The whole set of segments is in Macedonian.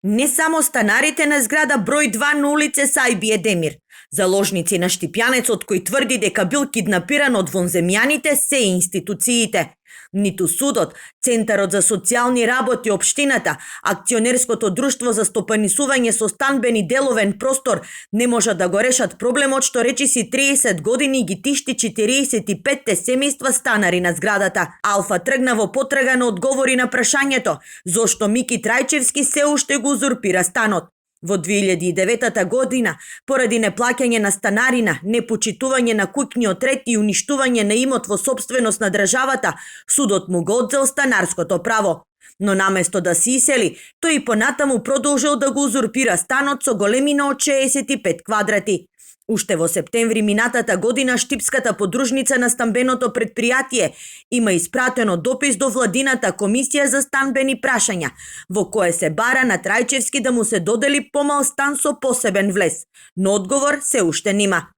Не само станарите на зграда број 2 на улице Сајби Едемир, заложници на Штипјанецот кој тврди дека бил киднапиран од вонземјаните се институциите. Ниту судот, Центарот за социјални работи општината, Акционерското друштво за стопанисување со станбени деловен простор не можат да го решат проблемот што речиси 30 години ги тишти 45 семејства станари на зградата. Алфа тргна во потрага на одговори на прашањето зошто Мики Трајчевски се уште го узурпира станот. Во 2009 година, поради неплаќање на станарина, непочитување на куќниот ред и уништување на имот во сопственост на државата, судот му го одзел станарското право. Но наместо да се исели, тој и понатаму продолжил да го узурпира станот со големина од 65 квадрати. Уште во септември минатата година Штипската подружница на стамбеното предпријатие има испратено допис до владината комисија за станбени прашања, во кое се бара на Трајчевски да му се додели помал стан со посебен влез, но одговор се уште нема.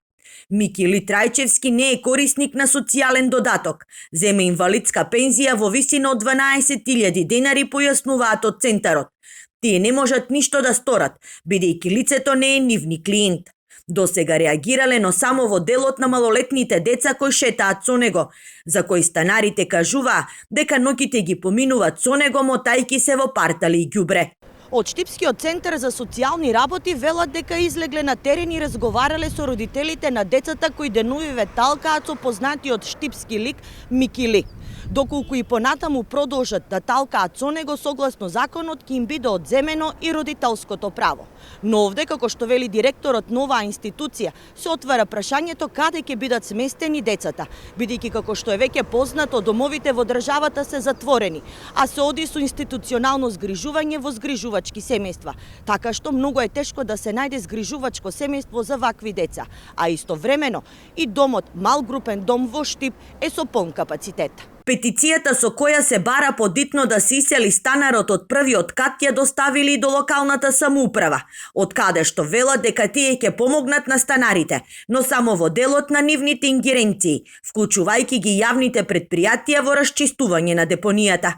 Микили Трајчевски не е корисник на социјален додаток. Зема инвалидска пензија во висина од 12.000 денари, појаснуваат од Центарот. Тие не можат ништо да сторат, бидејќи лицето не е нивни клиент. Досега реагирале, но само во делот на малолетните деца кои шетаат со него, за кои станарите кажуваа дека ноќите ги поминуваат со него мотајки се во партали и ѓубре. Од Штипскиот центар за социјални работи велат дека излегле на терен и разговарале со родителите на децата кои денувиве талкаат со познатиот штипски лик Мики Ли. Доколку и понатаму продолжат да талкаат со него, согласно законот ќе им биде одземено и родителското право. Но овде, како што вели директорот на оваа институција, се отвара прашањето каде ќе бидат сместени децата, бидејќи како што е веќе познато, домовите во државата се затворени, а се оди со институционално згрижување во згрижувачки семејства, така што многу е тешко да се најде згрижувачко семејство за вакви деца, а истовремено и домот Малгрупен дом во Штип е со полн капацитет. Петицијата со која се бара подитно да се исели станарот од првиот кат ја доставили и до локалната самоуправа, од каде што велат дека тие ќе помогнат на станарите, но само во делот на нивните ингеренции, вклучувајќи ги јавните предпријатија во расчистување на депонијата.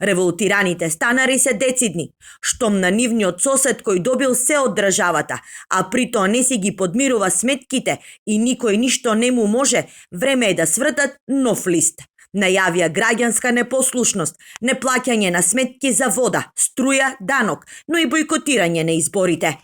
Револтираните станари се децидни, штом на нивниот сосед кој добил се од државата, а притоа не си ги подмирува сметките и никој ништо не му може, време е да свртат нов лист. Најавија граѓанска непослушност, неплаќање на сметки за вода, струја, данок, но и бојкотирање на изборите.